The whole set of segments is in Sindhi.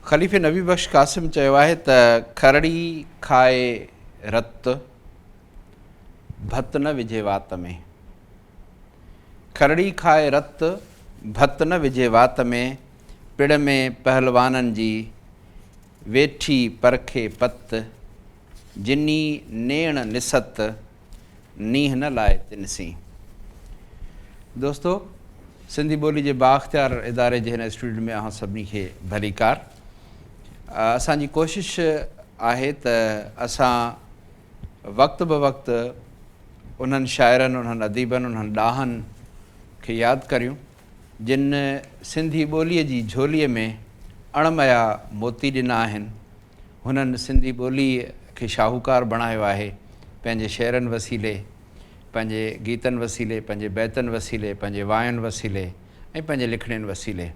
خليفي نبي بخش قاسم چيو آهي ته کرڙي کائي رت، ڀت نه وجهي وات ۾. کرڙي کائي رت، ڀت نه وجهي وات ۾، پڙ ۾ پهلوانن جي، ويٺي پرکي پت، جني نيڻ نست، نينهن نه لاء تن سين. دوستو سنڌي ٻولي جي بااختيار اداري جي هن اسٽوڊيو ۾ اوهان سڀني کي ڀليڪار. اسان جي ڪوشش آهي ته اسان وقت به وقت انهن شاعرن، انهن اديبن، انهن ڏاهن کي ياد ڪريون جن سنڌي ٻوليء جي جهوليء ۾ اڻ ميا موتي ڏنا آهن. هنن سنڌي ٻوليء کي شاهوڪار بڻايو آهي، پنهنجي شعرن وسيلي، پنهنجي گيتن وسيلي، پنهنجي بيتن وسيلي، پنهنجي واين وسيلي ۽ پنهنجي لکڻين وسيلي.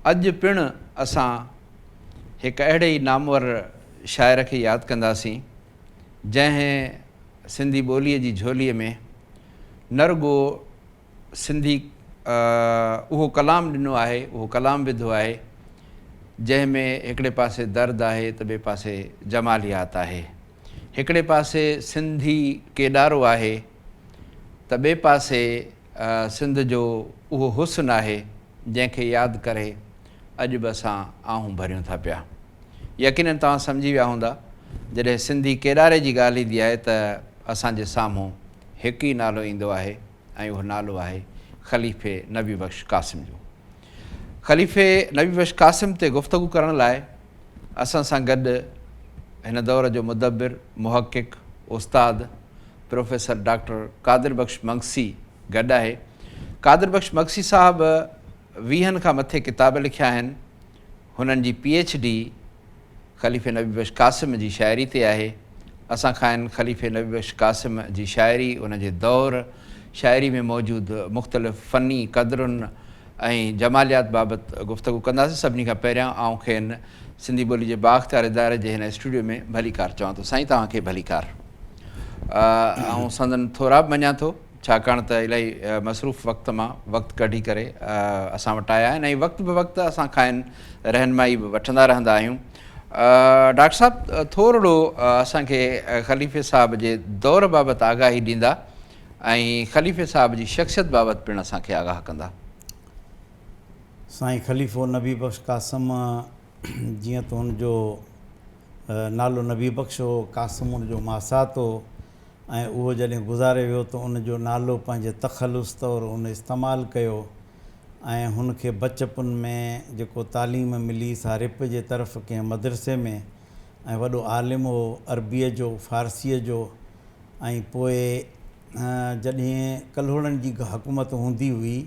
اڄ پڻ اسان هڪ اهڙي ئي نامور شاعر کي ياد ڪنداسين، جنهن سنڌي ٻوليء جي جهوليء ۾ نه رڳو سنڌي اهو ڪلام ڏنو آهي، اهو ڪلام وڌو آهي، جنهن ۾ هڪڙي پاسي درد آهي ته ٻئي پاسي جماليات آهي. هڪڙي پاسي سنڌي ڪيڏارو آهي ته ٻئي پاسي سنڌ جو اهو حسن آهي، جنهن کي ياد ڪري اڄ به اسان آهون ڀريون ٿا پيا. يقينن توهان سمجهي ويا هوندا، جڏهن سنڌي ڪيڏاري جي ڳالهه ايندي آهي ته اسان جي سامهون هڪ ئي نالو ايندو آهي ۽ اهو نالو آهي خليفي نبي بخش قاسم جو. خليفي نبي بخش قاسم تي گفتگو ڪرڻ لاء اسان سان گڏ هن دور جو مدبر، محقق، استاد پروفيسر ڊاڪٽر قادر بخش مگسي گڏ آهي. قادر بخش مگسي صاحب ويهن کان مٿي ڪتاب لکيا آهن. هنن جي پي ايڇ ڊي خليفي نبي بخش قاسم جي شاعري تي آهي. اسان کانئن خليفي نبي بخش قاسم جي شاعري، ان جي دور، شاعري ۾ موجود مختلف فني قدرن ۽ جماليات بابت گفتگو ڪنداسين. سڀني کان پهريان آئون کين سنڌي ٻولي جي بااختيار اداري جي هن اسٽوڊيو ۾ ڀليڪار چوان ٿو. سائين توهان کي ڀليڪار. آئون سندن ٿورا به مڃان ٿو. ڇاڪاڻ ته الاهي مصروف وقت مان وقت ڪڍي ڪري اسان وٽ آيا آهن ۽ وقت به وقت اسان کانئن رهنمائي به وٺندا رهندا آهيون. ڊاڪٽر صاحب ٿورڙو اسان کي خليفي صاحب جي دور بابت آگاهي ڏيندا ۽ خليفي صاحب جي شخصيت بابت پڻ اسان کي آگاهه ڪندا. سائين خليفو نبي بخش قاسم جيئن ته هن جو نالو نبي بخش هو، قاسم ان جو ماسات هو، ۽ اهو جڏهن گذاري ويو ته ان جو نالو پنهنجي تخلص طور ان استعمال ڪيو ۽ هن کي بچپن ۾ جيڪو تعليم ملي سا رپ جي طرف ڪنهن مدرسي ۾ ۽ وڏو عالم هو عربيء جو فارسيء جو ۽ پوء جڏهن ڪلهوڙن جي حڪومت هوندي هئي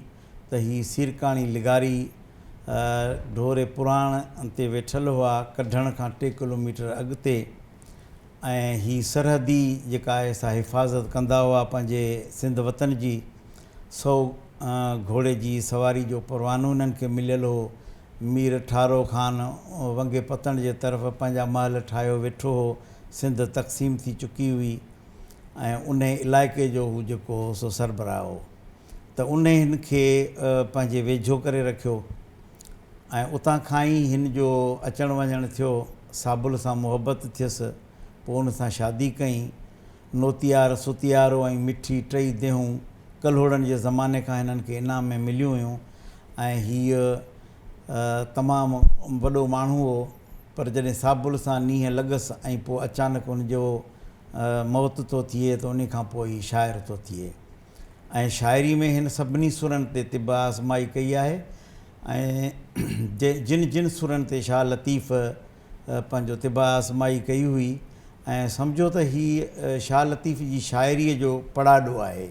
ته هي سيرڪاڻي لغاري ڍوري پراڻ تي ويٺل هئا ڪڍڻ کان ٽي ڪلوميٽر اڳتي ۽ هي سرحدي جيڪا آهي سا حفاظت ڪندا هئا پنهنجي سنڌ وطن جي، سو گهوڙي جي سواري جو پروانو هنن کي مليل هو. مير ٺارو خان ونگي پتڻ جي طرف پنهنجا محل ٺاهيو ويٺو هو، سنڌ تقسيم ٿي چڪي هئي ۽ انهي علائقي جو هو جيڪو هو سو سربراهه هو ته انهي هن کي پنهنجي ويجهو ڪري رکيو. ۽ اتان کان ئي هن جو اچڻ وڃڻ ٿيو. صابل سان محبت ٿيس، پوء ان سان شادي ڪئين. نوتيار، ستيارو ۽ مٺي ٽئي ديهون ڪلهوڙن جي زماني کان هنن کي انعام ۾ مليون هيون ۽ هيء تمام وڏو ماڻهو هو، پر جڏهن صابل سان نينهن لڳس ۽ پوء اچانڪ ان جو موت ٿو ٿئي ته انهي کان پوء هي شاعر ٿو ٿئي. ۽ شاعري ۾ هن سڀني سرن تي طب آزمائي ڪئي آهي ۽ جن جن سرن تي شاهه لطيف پنهنجو طب آزمائي ڪئي هئي ۽ سمجهو ته هي شاهه لطيف جي شاعريء جو پڙاڏو آهي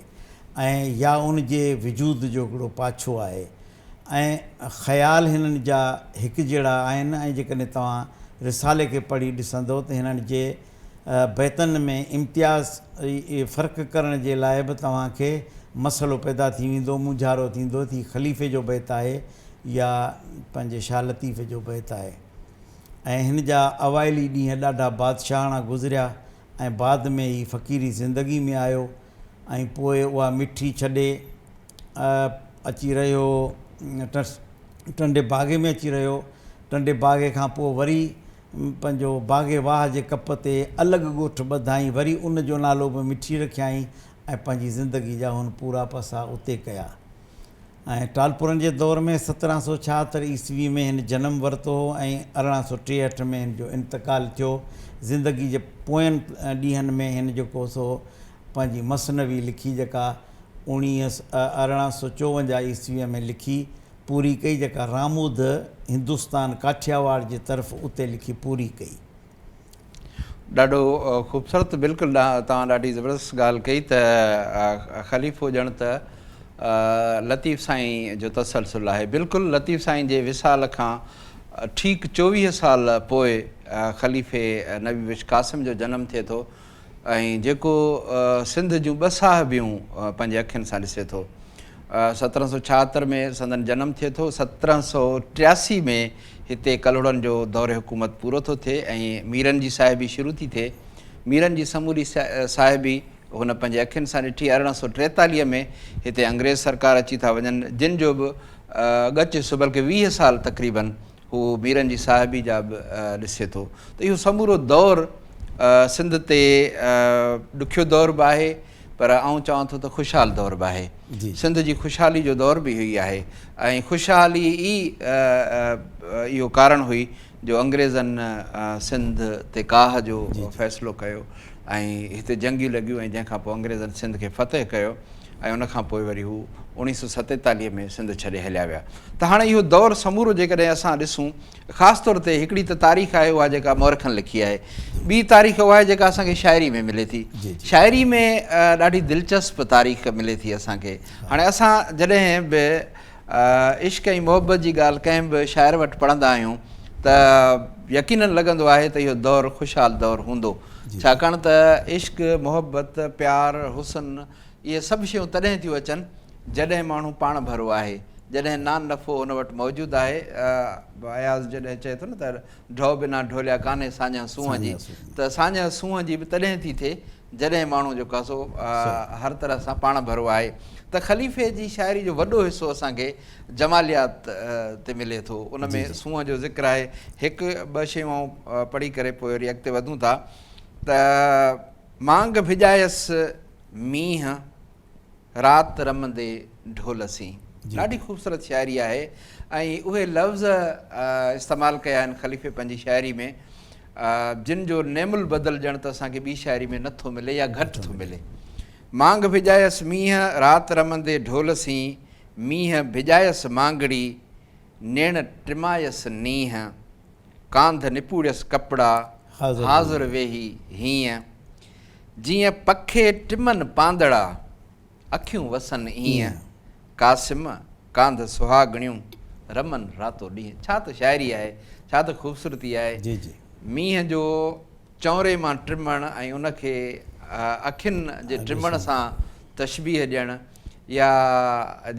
۽ يا ان جي وجود جو هڪڙو پاڇو آهي ۽ خيال هنن جا هڪجهڙا آهن ۽ جيڪڏهن توهان رسالي کي پڙهي ڏسندو ته هنن جي بيتن ۾ امتياز فرق ڪرڻ جي لاء به توهان کي مسئلو پيدا ٿي ويندو، مونجهارو ٿيندو ته هي خليفي جو بيت آهي يا پنهنجي شاهه لطيف جو بيت آهي. ۽ هن جا اوائلي ڏينهن ڏاڍا بادشاهاڻا گذريا ۽ بعد ۾ هي فقيري زندگي ۾ آيو ۽ پوء اها مٺي ڇڏي اچي رهيو ٽنڊي باگي ۾ اچي رهيو ٽنڊي باگي کان پوء وري پنهنجو باگي واهه جي ڪپ تي الڳ ڳوٺ ٻڌائين، وري ان جو نالو به مٺي رکيائين ۽ پنهنجي زندگي جا هن پورا پساهه اتي ڪيا. ۽ ٽالپرن جي دور ۾ 1776 عيسوي ۾ هن جنم ورتو هو ۽ 1863 ۾ هن جو انتقال ٿيو. زندگي جي پوين ڏينهن ۾ هن جيڪو سو پنهنجي مثنوي لکي جيڪا اوڻيهه 1854 عيسويء ۾ لکي پوري ڪئي جيڪا رامود هندستان ڪاٺياواڙ جي طرف اتي لکي پوري ڪئي. ڏاڍو خوبصورت بلڪل توهان ڏاڍي زبردست ڳالهه ڪئي ته خليفو ڄڻ ته لطيف سائين جو تسلسل آهي بلڪل لطيف سائين جي وصال کان ٺيڪ 24 سال پوء خليفي نبي بخش قاسم جو جنم ٿئي ٿو ۽ جيڪو سنڌ جون ٻه صاحبيون پنهنجي اکين سان ڏسي ٿو. 1776 ۾ سندن جنم ٿئي ٿو. 1783 ۾ هتي ڪلهوڙن جو دور حڪومت پورو ٿو ٿئي ۽ ميرن جي صاحبي شروع ٿي ٿئي. ميرن جي سموري صاحبي هن پنهنجي اکين سان ڏٺي. 1843 ۾ هتي انگريز سرڪار اچي ٿا وڃن، جن جو به ڳچ حصو بلڪه 20 سال تقريباً هو ميرن جي صاحبي جا به ڏسي ٿو ته اهو سمورو دور سنڌ تي ڏکيو دور به آهي پر آئون چوان ٿو ته خوشحال دور به آهي. سنڌ جي خوشحالي جو دور به اهو ئي آهي ۽ خوشحالي ئي اهو ڪارڻ هئي جو انگريزن سنڌ تي ڪاهه جو فيصلو ڪيو ۽ هتي جنگيون لڳيون ۽ جنهن کان پوء انگريزن سنڌ کي فتح ڪيو. ۽ ان کان پوء وري هو 1947 ۾ سنڌ ڇڏي هليا ويا ته هاڻي اهو دور سمورو جيڪڏهن اسان ڏسون خاص طور تي هڪڙي ته تاريخ آهي اها جيڪا مورخن لکي آهي ٻي تاريخ اها آهي جيڪا اسان کي شاعري ۾ ملي ٿي شاعري ۾ ڏاڍي دلچسپ تاريخ ملي ٿي اسان کي هاڻي اسان جڏهن به عشق ۽ محبت جي ڳالهه ڪنهن به شاعر وٽ پڙهندا آهيون ته يقينن لڳندو آهي ته اهو دور خوشحال دور هوندو ڇاڪاڻ ته عشق محبت پيار حسن اهي سڀ شيون تڏهن ٿيون اچن جڏهن ماڻهو پاڻ ڀرو آهي، جڏهن نان نفعو هن وٽ موجود آهي. اياز جڏهن چئي ٿو نه ته ڍؤ بنا ڍوليا ڪانهي ساڃهه سونهن جي ته ساڃهه سونهن جي به تڏهن ٿي ٿئي جڏهن ماڻهو جيڪو آهي سو هر طرح سان پاڻ ڀرو آهي ته خليفي جي شاعري جو وڏو حصو اسان کي جماليات تي ملي ٿو ان ۾ سونهن جو ذڪر آهي. هڪ ٻه شيون آئون پڙهي ڪري پوء وري اڳتي وڌون ٿا ته مانگ ڀڄايس مينهن رات رمندي ڍول سين. ڏاڍي خوبصورت شاعري آهي ۽ اهي لفظ استعمال ڪيا آهن خليفي پنهنجي شاعري ۾ جن جو نعم البدل ڄڻ ته اسان کي ٻي شاعري ۾ نه ٿو ملي يا گهٽ ٿو ملي. مانگ ڀڄايس مينهن رات رمندي ڍول سين، مينهن ڀڄايس مانگڙي، نيڻ ٽمايس نينهن. ڪانڌ نپوڙيس ڪپڙا، حاضر ويهي هينء. جيئن پکي ٽمن پاندڙا، اکيون وسن ايئن. قاسم، ڪانڌ سهاڳڻيون، رمن راتو ڏينهن. ڇا ته شاعري آهي، ڇا ته خوبصورتي آهي. مينهن جو چؤنري مان ٽمڻ ۽ ان کي اکين جي ٽمڻ سان تشبيهه ڏيڻ يا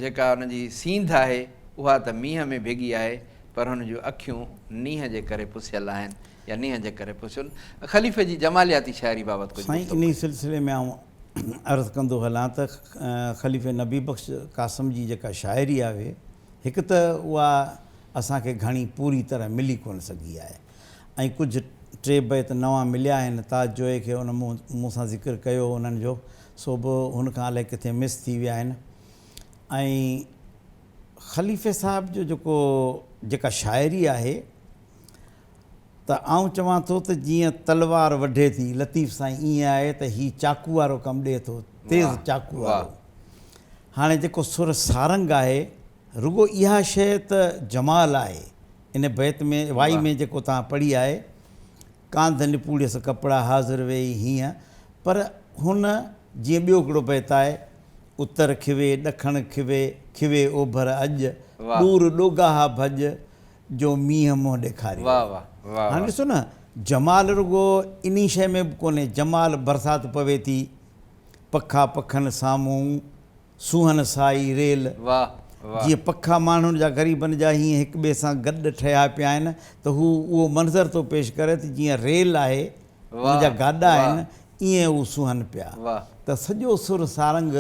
جيڪا ان جي سينڌ آهي، اها ته مينهن ۾ ڀڳي آهي، پر هن جون اکيون نينهن جي ڪري پسيل آهن يا نينهن جي ڪري پسيل. خليفي جي جمالياتي شاعري بابت ڪجهه سائين گفتگو انهي ڪريو. سلسلي ۾ آئون عرض ڪندو هلان ته خليفي نبي بخش قاسم جي جيڪا شاعري آهي هڪ ته اها اسان کي گهڻي پوري طرح ملي ڪونه سگهي آهي ۽ ڪجهه ٽي بيت نوان مليا آهن تاج جويي کي ان مون سان ذڪر ڪيو هو انهن جو سو به هن کان الائي ڪٿي مس ٿي ويا آهن ۽ خليفي صاحب جو جيڪو جيڪا شاعري آهي ته آئون چوان ٿو ته جيئن تلوار وڍي ٿي لطيف سائين ائين آهي ته هي چاقو وارو ڪم ڏئي ٿو تيز چاقو وارو هاڻي جيڪو سر سارنگ آهي رڳو اها شيء ته جمال آهي ان بيت ۾ وائي ۾ جيڪو توهان پڙهي آهي ڪانڌ نپوڙيس ڪپڙا حاضر ويئي هينئن پر هن جيئن ٻيو هڪڙو بيت آهي اتر کيوي، ڏکڻ کيوي، کيوي اوڀر اڄ، ڏور ڏوگاها ڀڄ، جو مينهن منهن ڏيکاريو. هاڻي ڏسو نه، جمال رڳو انهي شيء ۾ به ڪونهي، جمال برسات پوي ٿي، پکا پکن سامهون، سونهن سائي ريل، جيئن پکا ماڻهن جا غريبن جا هيئن هڪ ٻئي سان گڏ ٺهيا پيا آهن ته هو اهو منظر ٿو پيش ڪري ته جيئن ريل آهي، ان جا گاڏا آهن، ائين هو سونهن پيا ته سڄو سر سارنگ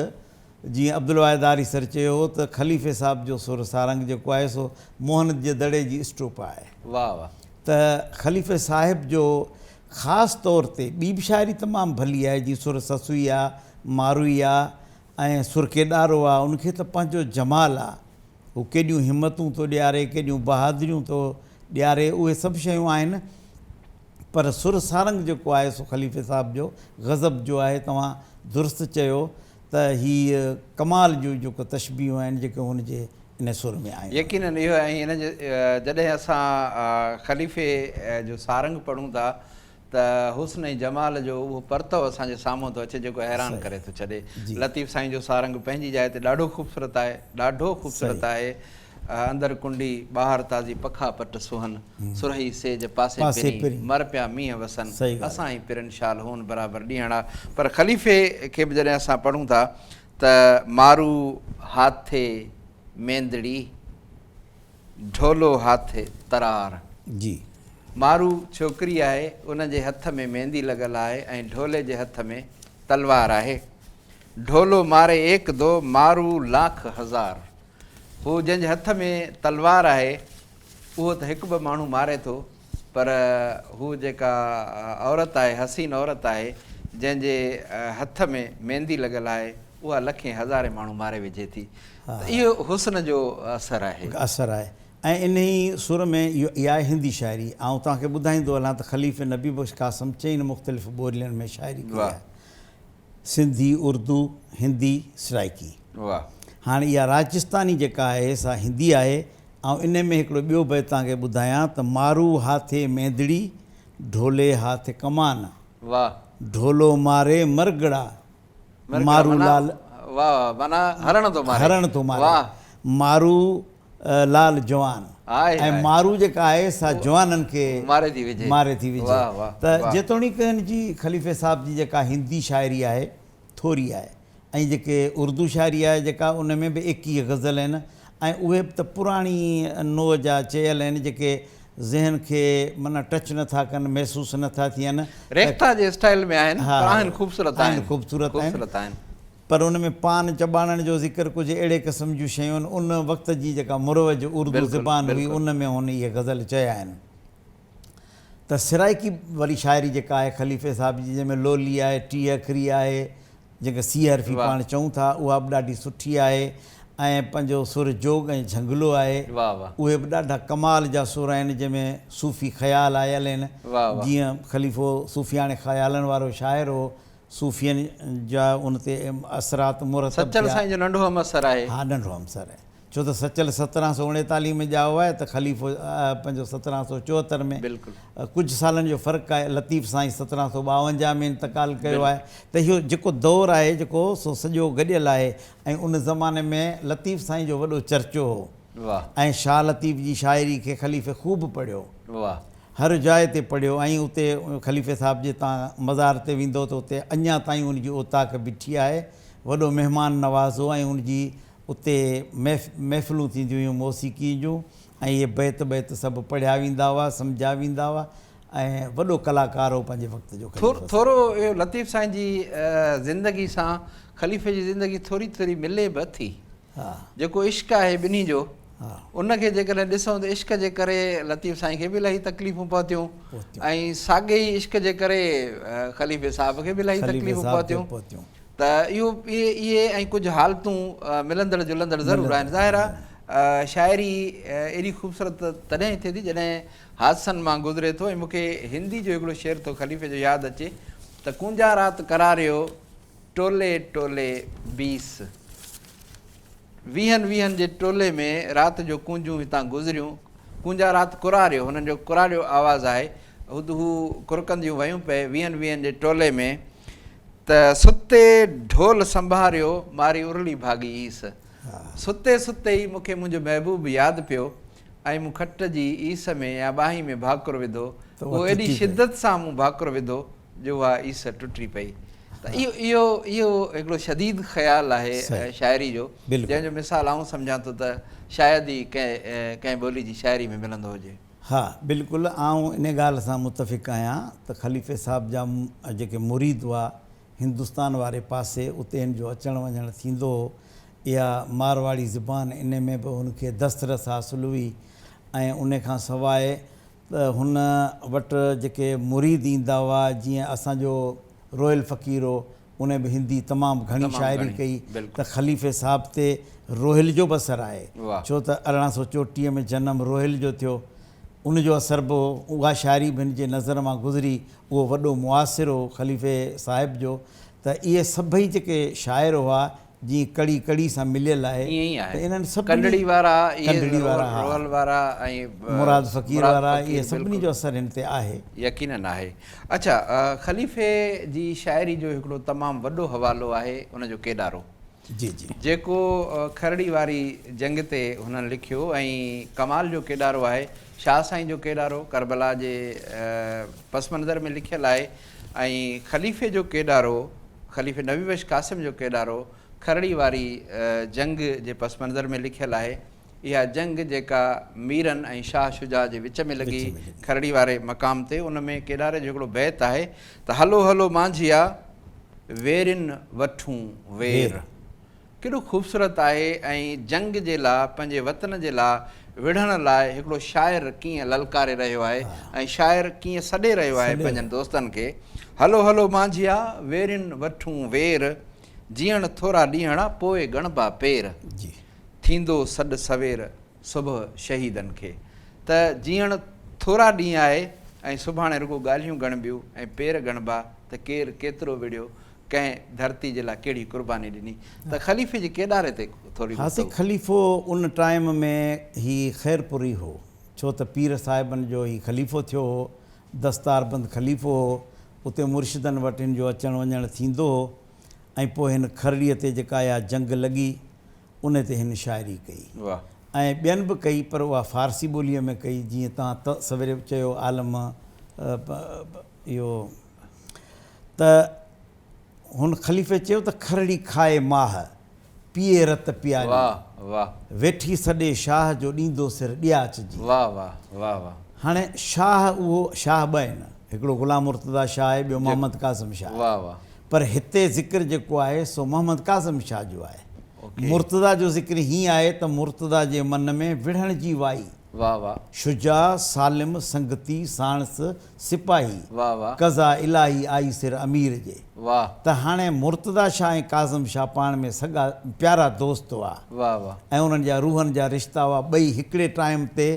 جيئن عبدالواحد آريسر چيو هو ته خليفي صاحب جو سر سارنگ جيڪو آهي سو موهن جي دڙي جي اسٽوپا آهي. واه واه. ته خليفي صاحب جو خاص طور تي ٻي به شاعري تمام ڀلي آهي جيئن سر سسئي آ، ماروئي آ ۽ سر ڪيڏارو آ ان کي ته پنهنجو جمال آ. هو ڪيڏيون همتون ٿو ڏياري، ڪيڏيون بهادريون ٿو ڏياري اهي سڀ شيون آهن پر سر سارنگ جيڪو آهي سو خليفي صاحب جو غضب جو آهي توهان درست چيو ته هي ڪمال جون جيڪو تشبيهون آهن جيڪي هن جي ان سر ۾ آيون آهن. يقينن اهو ۽ ان جي جڏهن اسان خليفي جو سارنگ پڙهون ٿا ته حسن ۽ جمال جو اهو پرتو اسان جي سامهون ٿو اچي جيڪو حيران ڪري ٿو ڇڏي. لطيف سائين جو سارنگ پنهنجي جاء تي ڏاڍو خوبصورت آهي، ڏاڍو خوبصورت آهي. اندر ڪنڊي، ٻاهر تازي پکا پٽ سونهن، سرهي سيج پاسي پرين، مر پيا مينهن وسن، اسان ۽ پرين شال هون برابر ڏينهڙا. پر خليفي کي به جڏهن اسان پڙهون ٿا ته مارو هاٿي ميندڙي، ڍولو هاٿي ترار. جي. مارو ڇوڪري آهي، ان جي هٿ ۾ ميندي لڳل آهي ۽ ڍولي جي هٿ ۾ تلوار آهي. ڍولو ماري ايڪ دو، مارو لاک هزار. هو جنهن جي هٿ ۾ تلوار آهي، اهو ته هڪ ٻه ماڻهو ماري ٿو، پر هو جيڪا عورت آهي، حسين عورت آهي، جنهن جي هٿ ۾ ميندي لڳل آهي، اها لکين هزارين ماڻهو ماري وجهي ٿي. ته اهو حسن جو اثر آهي. اثر آهي ۽ انهي سر ۾ اهو اها آهي هندي شاعري. آئون توهان کي ٻڌائيندو هلان ته خليفي نبي بخش قاسم چئن مختلف ٻولين ۾ شاعري ڪئي آهي. سنڌي، اردو، هندي، سرائيڪي. هاڻي اها راجستاني جيڪا آهي سا هندي آهي. آئون انهي ۾ هڪڙو ٻيو بيت توهان کي ٻڌايان ته مارو هاٿي ميندڙي، ڍولي هاٿ ڪمان. ڍولو ماري مرگڙا، مارو لال. معنيٰ هرڻ ٿو ماري. هرڻ ٿو ماري. مارو لال جوان ۽ مارو جيڪا آهي سا جوانن کي ماري ٿي وجهي. ماري ٿي وجهي. ته جيتوڻيڪ هن جي خليفي صاحب جي جيڪا هندي شاعري آهي ٿوري آهي ۽ جيڪي اردو شاعري آهي جيڪا ان ۾ به 21 غزل آهن ۽ اهي به ته پراڻي نوع جا چيل آهن جيڪي ذهن کي معنيٰ ٽچ نه ٿا ڪن محسوس نه ٿا ٿين. ريختا جي اسٽائيل ۾ آهن پر آهن خوبصورت آهن. خوبصورت آهن. پر ان ۾ پان چٻاڙڻ جو ذڪر ڪجهه اهڙي قسم جون شيون ان وقت جي جيڪا مروج اردو زبان هئي ان ۾ هن اهي غزل چيا آهن ته سرائيڪي وري شاعري جيڪا آهي خليفي صاحب جي جنهن ۾ لولي آهي 30 اکري آهي جيڪا سي حرفي پاڻ چئون ٿا اها به ڏاڍي سٺي آهي ۽ پنهنجو سر جوڳ ۽ جهنگلو آهي اهي به ڏاڍا ڪمال جا سر آهن جنهن ۾ صوفي خيال آيل آهن جيئن خليفو صوفياڻي خيالن وارو شاعر هو صوفين جا ان تي اثرات مرتب ٿيا. سچل سائين جو ننڍو همعصر آهي. ها ننڍو همعصر آهي. ڇو ته سچل 1739 ۾ ڄائو آهي ته خليفو پنهنجو 1774 ۾. بلڪل. ڪجهه سالن جو فرق آهي. لطيف سائين 1752 ۾ انتقال ڪيو آهي ته اهو جيڪو دور آهي جيڪو سو سڄو گڏيل آهي ۽ ان زماني ۾ لطيف سائين جو وڏو چرچو هو. ۽ شاهه لطيف جي شاعري کي خليفي خوب پڙهيو. هر جاء تي پڙهيو ۽ اتي خليفي صاحب جي تان مزار تي ويندو ته اتي اڃا تائين ان جي اوطاق بيٺي آهي. وڏو مهمان نواز هو ۽ ان جي اتي محفلون ٿينديون هيون موسيقيء جون ۽ اهي بيت بيت سڀ پڙهيا ويندا هئا، سمجهيا ويندا هئا ۽ وڏو ڪلاڪار هو پنهنجي وقت جو خليفو صاحب. ٿورو اهو لطيف سائين جي زندگي سان خليفي جي زندگي ٿوري ٿوري ملي به اٿي. جيڪو عشق آهي ٻنهي جو ان کي جيڪڏهن ڏسون ته عشق جي ڪري لطيف سائين کي به الاهي تڪليفون پهتيون ۽ ساڳي ئي عشق جي ڪري خليفي صاحب کي به الاهي تڪليفون پهتيون ته اهو اهي ۽ ڪجهه حالتون ملندڙ جلندڙ ضرور آهن. ظاهر آهي شاعري ايڏي خوبصورت تڏهن ٿئي ٿي جڏهن حادثن مان گذري ٿو ۽ مون کي هندي جو هڪڙو شعر ٿو خليفي جو ياد اچي ته ڪونجا رات قراريو ٽولي ٽولي بيس. ويهن ويهن جي ٽولي ۾ رات جو ڪونجون هتان گذريون. ڪونجا رات ڪراريو، هنن جو ڪراريو آواز آهي. هد هو ڪرڪنديون ويون پئي ويهن ويهن جي ٽولي ۾، ته ستي ڍول سنڀاريو، ماري ارلي ڀاڳي عيس. ستي ستي ئي مون کي منهنجو محبوب ياد پيو ۽ مون کٽ جي عيس ۾ يا ٻانهين ۾ ڀاڪر وڌو. اهو ايڏي شدت سان مون ڀاڪر وڌو جو اها عيس ٽٽي پئي. ته اهو اهو اهو هڪڙو شديد خيال آهي شاعري جو جنهن جو مثال آئون سمجهان ٿو ته شايد ئي ڪنهن ڪنهن ٻولي جي شاعري ۾ ملندو هجي. ها بلڪل آئون ان ڳالهه سان متفق آهيان ته خليفي صاحب جا جيڪي مريد هئا هندستان واري پاسي، اتي هن جو اچڻ وڃڻ ٿيندو هو. اها مارواڙي زبان ان ۾ به هن کي دسترس حاصل هئي ۽ ان کان سواء ته هن وٽ جيڪي مريد ايندا هئا، جيئن اسان جو روحيل فقير هو، ان به هندي تمام گهڻي شاعري ڪئي ته خليفي صاحب تي روحيل جو به اثر آهي، ڇو ته 1834 ۾ جنم روحيل جو ٿيو، ان جو اثر به هو، اها شاعري به هن جي نظر مان گذري، اهو وڏو معاصر هو خليفي صاحب جو، ته اهي سڀئي جيڪي شاعر هئا، جيئن ڪڙي ڪڙي سان مليل آهي ائين ئي آهي ته انهن سڀني ڪنڊڙي وارا اهي ڪنڊڙي وارا ها روحل وارا ۽ مراد فقير مراد وارا اهي فقير سڀني بلڪل جو اثر هن تي آهي. يقينن آهي. اڇا خليفي جي شاعري جو هڪڙو تمام وڏو حوالو آهي ان جو ڪيڏارو جي جي. جيڪو کرڙي واري جنگ تي هنن لکيو ۽ ڪمال جو ڪيڏارو آهي. شاهه سائين جو ڪيڏارو ڪربلا جي پس منظر ۾ لکيل آهي ۽ خليفي جو ڪيڏارو خليفي نبي بخش قاسم جو ڪيڏارو کرڙي واري جنگ جي پس منظر ۾ لکيل آهي. اها جنگ جيڪا ميرن ۽ شاهه شجاع جي وچ ۾ لڳي کرڙي واري مقام تي ان ۾ ڪيڏاري جو هڪڙو بيت آهي ته هلو هلو مانجهيا ويرين وٺون وير. ڪيڏو خوبصورت آهي ۽ جنگ جي لا پنهنجي وطن جي لا وڙهڻ لاء هڪڙو شاعر ڪيئن للڪاري رهيو آهي ۽ شاعر ڪيئن سڏي رهيو آهي پنهنجن دوستن کي هلو هلو مانجهيا ويرين وٺون وير جيئڻ ٿورا ڏينهڙا پوء ڳڻبا پير ٿيندو سڏ سوير صبح شهيدن کي ته جيئڻ ٿورا ڏينهن آهي ۽ سڀاڻي رڳو ڳالهيون ڳڻبيون ۽ پير ڳڻبا ته ڪير ڪيترو وڙهيو ڪنهن ڌرتي جي لاء ڪهڙي قرباني ڏني ته خليفي جي ڪيڏاري تي ٿوري ها سائين گفتگو. خليفو ان ٽائيم ۾ هي خيرپوري هو ڇو ته پير صاحبن جو هي خليفو ٿيو هو دستاربند خليفو هو اتي مرشدن وٽ هن جو اچڻ وڃڻ ٿيندو هو ۽ پوء هن کرڙيء تي جيڪا اها جنگ لڳي ان تي هن شاعري ڪئي واهه. ۽ ٻين به ڪئي پر اها فارسي ٻوليء ۾ ڪئي جيئن توهان سويري چيو عالم اهو ته هن خليفي چيو ته کرڙي کائي ماهه، پيئي رت پيالي. واهه واهه. ويٺي سڏي شاهه جو ڏيندو سر ڏياچ جي. واهه واهه واهه واهه. هاڻي شاهه اهو شاهه ٻه آهن، هڪڙو غلام مرتضيٰ شاهه آهي ٻيو محمد ڪاظم شاهه آهي. واهه واهه. پر هتي ذڪر جيڪو آهي سو محمد ڪاظم شاهه جو آهي. مرتضيٰ جو ذڪر هيئن آهي ته مرتضيٰ جي من ۾ وڙهڻ جي وائي. واهه واهه. شجاع، سالم، سنگتي، ساڻس سپاهي، واهه واهه. قضا الاهي آئي سر امير جي. واهه. ته هاڻي مرتضيٰ شاهه ۽ ڪاظم شاهه پاڻ ۾ سڳا پيارا دوست هئا. واهه واهه. ۽ انهن جا روحن جا رشتا هئا. ٻئي هڪڙي ٽائيم تي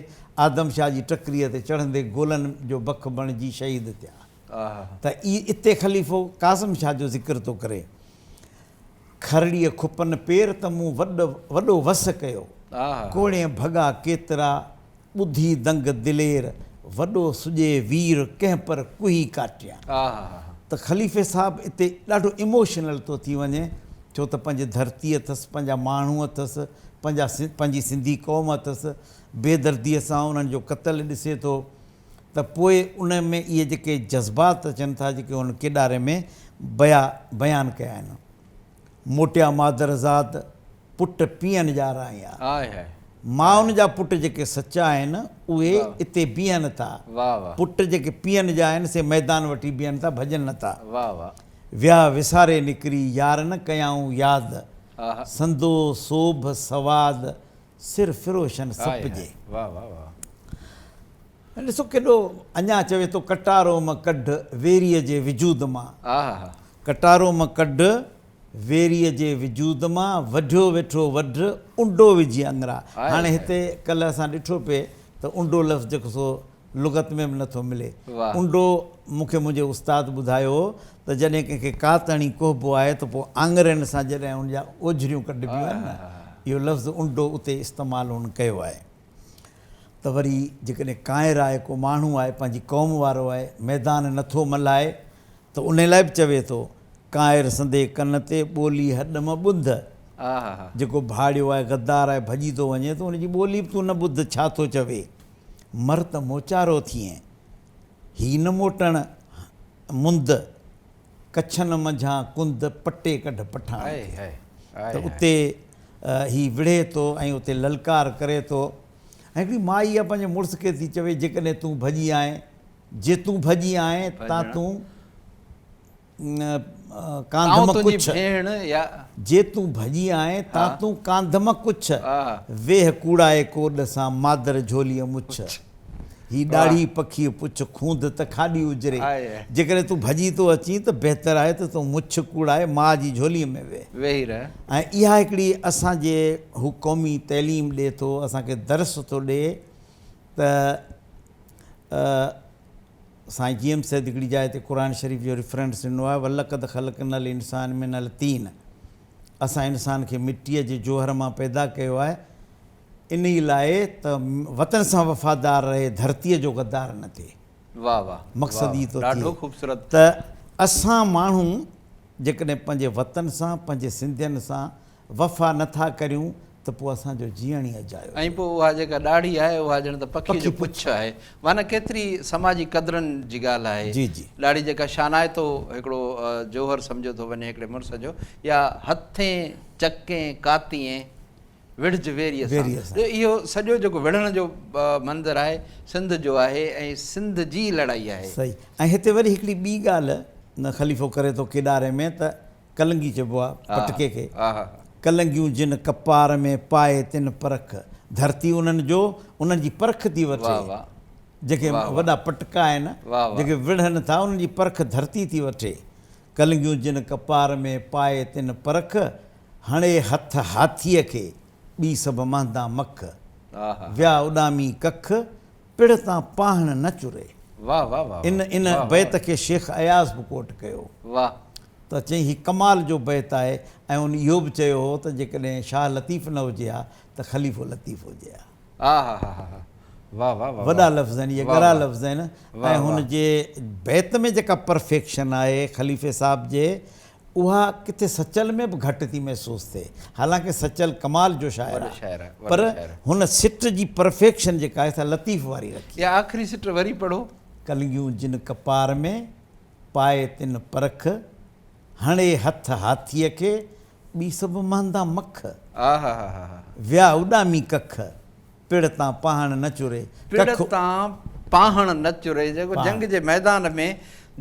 آدم شاهه جي ٽڪريء تي چڙهندي گولن جو بک بڻجي شهيد ٿيا. آها. ته اتي خليفو ڪاظم شاهه جو ذڪر ٿو ڪري. کرڙيء کپن پير ته مون وڏ وڏو وس ڪيو. ڪوڙين ڀڳا ڪيترا، ٻڌي دنگ دلير، وڏو سڄي وير، ڪنهن پر ڪوهي ڪاٽيان. ته خليفي صاحب اتي ڏاڍو ايموشنل ٿو ٿي وڃي، ڇو ته پنهنجي ڌرتي اٿس، پنهنجا ماڻهو اٿس، پنهنجا پنهنجي سنڌي قوم اٿس، بي درديء سان انهن جو قتل ڏسي ٿو. ته پوء ان ۾ اهي جيڪي جذبات اچن ٿا جيڪي هن ڪيڏاري ۾ بيا بيان ڪيا آهن. موٽيا مادر زاد، پٽ پيئن جا رائيا. مائن جا پٽ جيڪي سچا آهن اهي اتي بيهن ٿا. پٽ جيڪي پيئن جا آهن سي ميدان وٺي بيهن ٿا ڀڄن نه ٿا. ويا وساري نڪري يار نه ڪيائون ياد. سندو سوڀ سواد سر فروشن سپ جي. ڏسو ڪيڏو اڃا چوي ٿو ڪٽارو م ڪڍ ويريء جي وجود مان. ڪٽارو م ڪڍ ويريء جي وجود مان وڍيو ويٺو وڍ انڊو وجهي اڱرا. هاڻي هتي ڪلهه اسان ڏٺو پئي ته انڊو لفظ جيڪو سو لغت ۾ به نٿو ملي. انڊو مون کي منهنجي استاد ٻڌايو هو ته جڏهن ڪنهن کي ڪات هڻي ڪهبو آهي ته پوء آڱرين سان جڏهن ان جا اوجهريون ڪڍبيون آهن نه اهو لفظ انڊو اتي استعمال هن ڪيو آهي. ته وري جيڪڏهن ڪانئر آهي ڪو ماڻهو آهي پنهنجي قوم وارو آهي ميدان نٿو ملهائي ته انهي لاء به چوي ٿو، ڪانئر سندي ڪن تي ٻولي هڏ م ٻڌ. جيڪو ڀاڙيو آهي غدار آهي ڀڄي ٿو وڃي ته ان جي ٻولي به تون نه ٻڌ ڇا ٿو چوي. مر ته موچارو ٿئين، هي نه موٽڻ مند، ڪڇن منجهان ڪنڌ پٽي ڪڍ پٺاڻ کي. ته اتي هي وڙهي ٿو ۽ اتي للڪار ڪري ٿو ۽ هڪڙي مائي اها پنهنجي مڙس کي ٿي چوي جيڪڏهن تون ڀڄي آئين، جي تون ڀڄي آئين تان تون. ڪانڌ آئون م تنهنجي ڪڇ. ڀيڻ يا. جي تون ڀڄي آئين، تان تون ڪانڌ م ڪڇ. ويهه ڪوڙائي ڪوڏ سان، مادر جهوليء مڇ. هي ڏاڙهي پکيء پڇ، خوند ته کاڏي اجري. جيڪڏهن تون ڀڄي ٿو اچين ته بهتر آهي ته تون مڇ ڪوڙائي ماء جي جهوليء ۾ ويهه. ويهي رهه. ۽ اها هڪڙي اسان جي هو قومي تعليم ڏئي ٿو، اسان کي درس ٿو ڏئي ته سائين جي ايم سيد هڪڙي جاء تي قرآن شريف جو ريفرنس ڏنو آهي، ولقد خلقنا الانسان من الطين اسان انسان کي مٽيء جي جوهر مان پيدا ڪيو آهي انهي لاء ته وطن سان وفادار رهي ڌرتيء جو غدار نه ٿئي. واه واه مقصد واه هي واه ٿو ڏاڍو ٿئي خوبصورت. ته اسان ماڻهو جيڪڏهن پنهنجي وطن سان پنهنجي سنڌين سان وفا نه ٿا ڪريون ته پوء اسان جو جيئڻ ئي اجايو ۽ ٿيو. پوء اها جيڪا ڏاڙهي آهي اها ڄڻ ته پکيء پکي جو پڇ. پڇ آهي. معنيٰ ڪيتري سماجي قدرن جي ڳالهه آهي. جي جي. ڏاڙهي جيڪا شانائتو هڪڙو جوهر سمجهيو ٿو وڃي هڪڙي مڙس جو يا هٿين چڪين ڪاتين وڙهج ويريء سان. ويريء سان. جو اهو سڄو جيڪو وڙهڻ جو منظر آهي سنڌ جو آهي ۽ سنڌ جي لڙائي آهي. صحيح ۽ هتي وري هڪڙي ٻي ڳالهه خليفو ڪري ٿو ڪيڏاري ۾ ته ڪلنگي چئبو آ پٽڪي کي. ڪلنگيون جن ڪپار ۾ پائي تن پرک. ڌرتي انهن جو انهن جي پرک ٿي وٺي. جيڪي وڏا پٽڪا آهن جيڪي وڙهن ٿا انهن جي پرک ڌرتي ٿي وٺي. ڪلنگيون جن ڪپار ۾ پائي تن پرک. هڻي هٿ هاٿيء کي ٻي سڀ مهندان مک. ويا اڏامي ڪک پڙ تان پاهڻ نه چري. ان ان بيت کي شيخ اياز به ڪوٽ ڪيو. ته چيائين هي ڪمال جو بيت آهي ۽ ان اهو به چيو هو ته جيڪڏهن شاهه لطيف نه هجي ها ته خليفو لطيف هجي ها. وڏا لفظ آهن اهي ڳرا لفظ آهن ۽ هن جي بيت ۾ جيڪا پرفيڪشن آهي خليفي صاحب جي اها ڪٿي سچل ۾ به گهٽ ٿي محسوس ٿئي حالانڪه سچل ڪمال جو شاعر آهي پر هن سٽ جي پرفيڪشن جيڪا آهي سا لطيف واري رکي. اها آخري سٽ وري پڙهو. ڪلنگيون جن ڪپار ۾، پائي تن پرک، هڻي هٿ هاٿيء کي، ٻي سڀ مهندا مک. ويا اڏامي ڪک، پڙ تان پاهڻ نه چري. پڙ تان پاهڻ نه چري، جيڪو جنگ جي ميدان ۾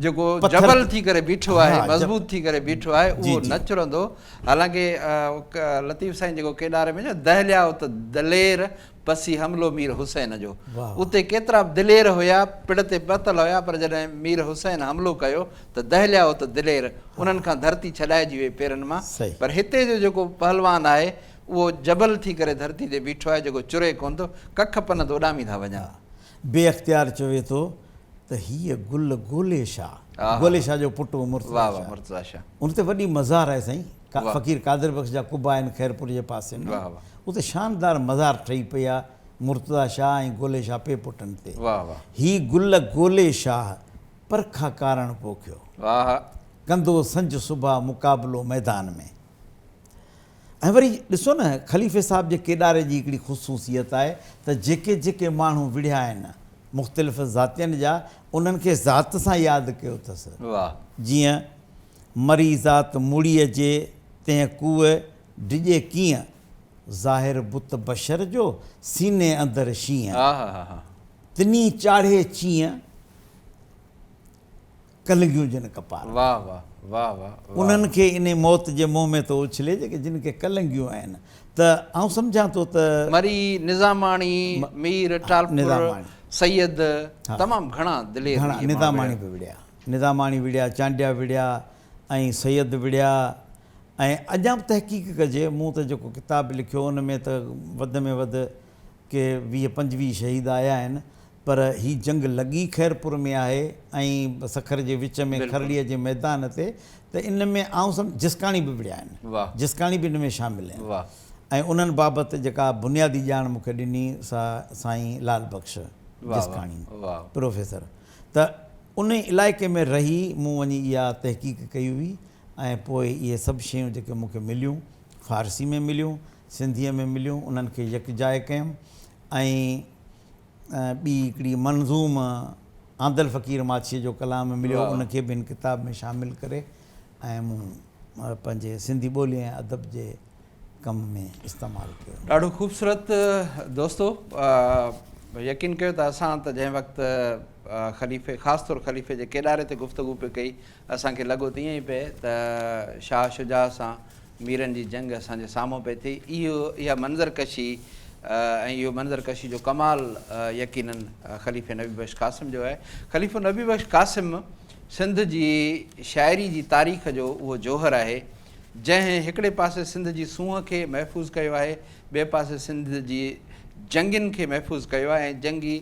جيڪو جبل ٿي ڪري بيٺو آهي، مضبوط ٿي ڪري بيٺو آهي، اهو نه چرندو. حالانڪه لطيف سائين جيڪو ڪيڏاري ۾ چيو، دهليا ات دلير، پسي حملو مير حسين جو. اتي ڪيترا به دلير هيا، پڙ تي پهتل هيا، پر جڏهن مير حسين حملو ڪيو ته دهليا ات دلير، انهن کان ڌرتي ڇڏائجي وئي پيرن مان. پر هتي جو جيڪو پهلوان آهي، اهو جبل ٿي ڪري ڌرتي تي بيٺو آهي، جيڪو چري ڪونه ٿو، ڪک پن ته اڏامي ٿا وڃن. بي اختيار چوي ٿو ته هيء گل گولي شاهه، گولي شاهه جو پٽ هو مرتضيٰ شاهه، ان تي وڏي مزار آهي سائين، فقير قادر بخش جا قبا آهن خيرپور جي پاسي ۾ اتي شاندار مزار ٺهي پئي آهي مرتضيٰ شاهه ۽ گولي شاهه پي پٽن تي. هي گل گولي شاهه پرکا ڪارڻ پوکيو. ڪندو سنج صبح مقابلو ميدان ۾. ۽ وري ڏسو نه خليفي صاحب جي ڪيڏاري جي هڪڙي خصوصيت آهي ته جيڪي جيڪي ماڻهو وڙهيا آهن مختلف ذاتين جا انهن کي ذات سان ياد ڪيو اٿس. جيئن مري ذات مڙيء جي تنهن ڪوء ڊڄي ڪيئن، ظاهر بت بشر جو سيني اندر شينهن. تني چاڙهي چيئن، ڪلنگيون جن ڪپار ۾. انهن کي انهي موت جي منهن ۾ ٿو اڇلي جيڪي جن کي ڪلنگيون آهن ته آئون سمجهان ٿو ته. مري، نظاماڻي، مير، ٽالپر، سيد تمام گهڻا دلير گهڻا نظاماڻي به وڙهيا. نظاماڻي وڙهيا، چانڊيا وڙهيا ۽ سيد وڙهيا ۽ اڃا به تحقيق ڪجي، مون ته جيڪو ڪتاب لکيو ان ۾ ته وڌ ۾ وڌ ڪي 20 25 شهيد آيا آهن پر هي جنگ لڳي خيرپور ۾ آهي ۽ سکر جي وچ ۾ کرڙيء جي ميدان تي ته ان ۾ آئون سمجهان جسڪاڻي به وڙهيا آهن، جسڪاڻي به ان ۾ شامل آهن ۽ انهن بابت جيڪا بنيادي ڄاڻ مون کي ڏني سا سائين لال بخش جسڪاڻي پروفيسر ته انهي علائقي ۾ رهي مون وڃي اها تحقيق ڪئي هئي ۽ پوء اهي سڀ شيون جيڪي مون کي مليون فارسي ۾ مليون، سنڌيء ۾ مليون، انهن کي يڪجاء ڪيم ۽ ٻي هڪڙي منظوم آندل فقير ماڇيء جو ڪلام مليو ان کي به هن ڪتاب ۾ شامل ڪري ۽ مون پنهنجي سنڌي ٻولي ۽ ادب جي ڪم ۾ استعمال ڪيو. ڏاڍو خوبصورت دوستو. يقين ڪيو ته اسان ته جنهن وقت خليفي خاص طور خليفي جي ڪيڏاري تي گفتگو پئي ڪئي اسان کي لڳو ته ائين ئي پئي ته شاهه شجاع سان ميرن جي جنگ اسان جي سامهون پئي ٿئي. اهو اها منظر ڪشي ۽ اهو منظر ڪشي جو ڪمال يقيناً خليفي نبي بخش قاسم جو آهي. خليفو نبي بخش قاسم سنڌ جي شاعري جي تاريخ جو اهو جوهر آهي، جنهن هڪڙي پاسي سنڌ جي سونهن کي محفوظ ڪيو آهي، ٻئي پاسي سنڌ جي جنگين کي محفوظ ڪيو آهي ۽ جنگي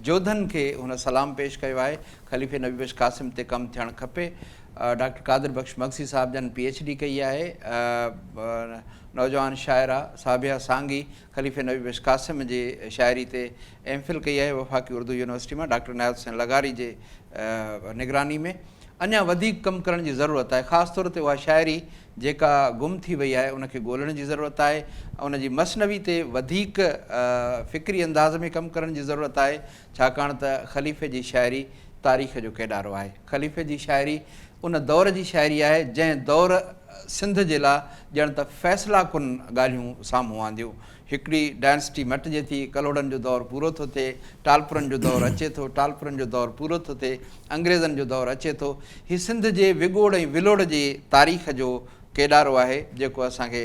جوڌن کي هن سلام پيش ڪيو آهي. خليفي نبي بخش قاسم تي ڪم ٿيڻ کپي. ڊاڪٽر قادر بخش مگسي صاحب جن پي ايڇ ڊي ڪئي آهي. نوجوان شاعره صابيه سانگي خليفي نبي بخش قاسم جي شاعري تي ايم فل ڪئي آهي وفاقي اردو يونيورسٽي مان ڊاڪٽر عنايت حسين لغاري جي نگراني ۾. اڃا وڌيڪ ڪم ڪرڻ جي ضرورت آهي خاص طور تي اها شاعري جيڪا گم ٿي وئي آهي ان کي ڳولڻ جي ضرورت آهي ان جي مثنوي تي وڌيڪ فڪري انداز ۾ ڪم ڪرڻ جي ضرورت آهي ڇاڪاڻ ته خليفي جي شاعري تاريخ جو ڪيڏارو آهي. خليفي جي شاعري ان دور جي شاعري آهي، جنهن دور سنڌ جي لا ڄڻ ته فيصلا ڪن ڳالهيون سامهون آنديون. هڪڙي ڊائنسٽي مٽجي ٿي، ڪلهوڙن جو دور پورو ٿو ٿئي، ٽالپرن جو دور اچي ٿو، ٽالپرن جو دور پورو ٿو ٿئي، انگريزن جو دور اچي ٿو. هي سنڌ جي وڳوڙ ۽ ولوڙ جي تاريخ جو ڪيڏارو آهي، جيڪو اسان کي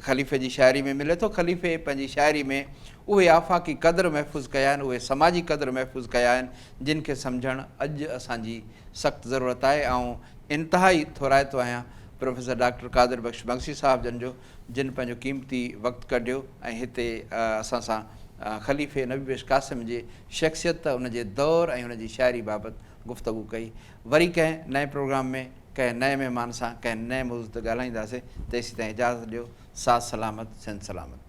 خليفي جي شاعري ۾ ملي ٿو. خليفي پنهنجي شاعري ۾ اهي آفاقي قدر محفوظ ڪيا آهن، اهي سماجي قدر محفوظ ڪيا آهن، جن کي سمجهڻ اڄ اسان جي سخت ضرورت آهي. آئون انتهائي ٿورائتو آهيان پروفيسر ڊاڪٽر قادر بخش مگسي صاحب جن جو، جن پنهنجو قيمتي وقت ڪڍيو ۽ هتي اسان سان خليفي نبي بخش قاسم جي شخصيت، ان جي دور ۽ ان جي شاعري بابت گفتگو ڪئي. وري ڪنهن نئين پروگرام ۾ ڪنهن نئين مهمان سان ڪنهن نئين موضوع تي ڳالهائينداسين، تيسيتائين اجازت ڏيو. ساٿ سلامت، سنڌ سلامت.